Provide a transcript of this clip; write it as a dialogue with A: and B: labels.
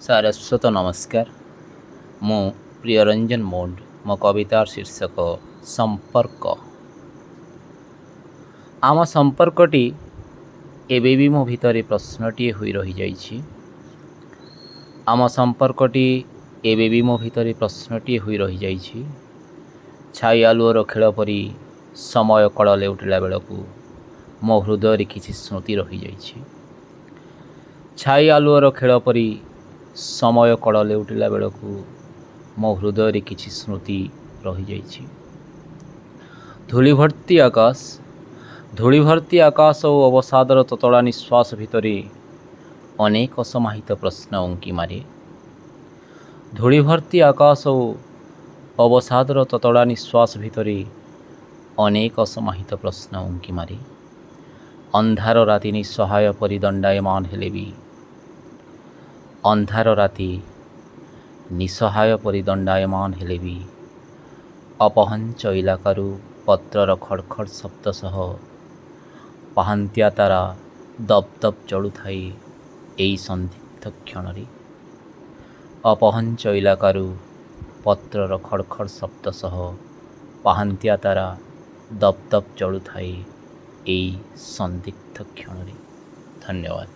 A: ସାରସ୍ୱତ ନମସ୍କାର। ମୁଁ ପ୍ରିୟରଞ୍ଜନ ମୁଣ୍ଡ। ମୋ କବିତାର ଶୀର୍ଷକ ସମ୍ପର୍କ। ଆମ ସମ୍ପର୍କଟି ଏବେ ବି ମୋ ଭିତରେ ପ୍ରଶ୍ନଟିଏ ହୋଇ ରହିଯାଇଛି। ଆମ ସମ୍ପର୍କଟି ଏବେ ବି ମୋ ଭିତରେ ପ୍ରଶ୍ନଟିଏ ହୋଇ ରହିଯାଇଛି। ଛାଇ ଆଲୁଅର ଖେଳ ପରି ସମୟ କଳ ଲେଉଟିଲା ବେଳକୁ ମୋ ହୃଦୟରେ କିଛି ସ୍ମୃତି ରହିଯାଇଛି। ଛାଇ ଆଲୁଅର ଖେଳ ପରି ସମୟ କଳ ଲେଉଟିଲା ବେଳକୁ ମୋ ହୃଦୟରେ କିଛି ସ୍ମୃତି ରହିଯାଇଛି। ଧୂଳି ଭର୍ତ୍ତି ଆକାଶ, ଧୂଳି ଭର୍ତ୍ତି ଆକାଶ ଓ ଅବସାଦର ତତଳା ନିଶ୍ୱାସ ଭିତରେ ଅନେକ ଅସମାହିତ ପ୍ରଶ୍ନ ଉଙ୍କି ମାରେ। ଧୂଳି ଭର୍ତ୍ତି ଆକାଶ ଓ ଅବସାଦର ତତଳା ନିଶ୍ୱାସ ଭିତରେ ଅନେକ ଅସମାହିତ ପ୍ରଶ୍ନ ଉଙ୍କି ମାରେ। ଅନ୍ଧାର ରାତି ନିଃସହାୟ ପରି ଦଣ୍ଡାୟମାନ ହେଲେ ବି, ଅନ୍ଧାର ରାତି ନିଃସହାୟ ପରି ଦଣ୍ଡାୟମାନ ହେଲେ ବି, ଅପହଞ୍ଚ ଇଲାକାରୁ ପତ୍ରର ଖଡ଼ଖଡ଼ ଶବ୍ଦ ସହ ପାହାନ୍ତିଆ ତାରା ଦପ୍ ଦପ୍ ଜଳୁଥାଏ ଏଇ ସନ୍ଦିଗ୍ଧ କ୍ଷଣରେ। ଅପହଞ୍ଚ ଇଲାକାରୁ ପତ୍ରର ଖଡ଼ଖଡ଼ ଶବ୍ଦ ସହ ପାହାନ୍ତିଆ ତାରା ଦପ୍ ଦପ୍ ଜଳୁଥାଏ ଏଇ ସନ୍ଦିଗ୍ଧ କ୍ଷଣରେ। ଧନ୍ୟବାଦ।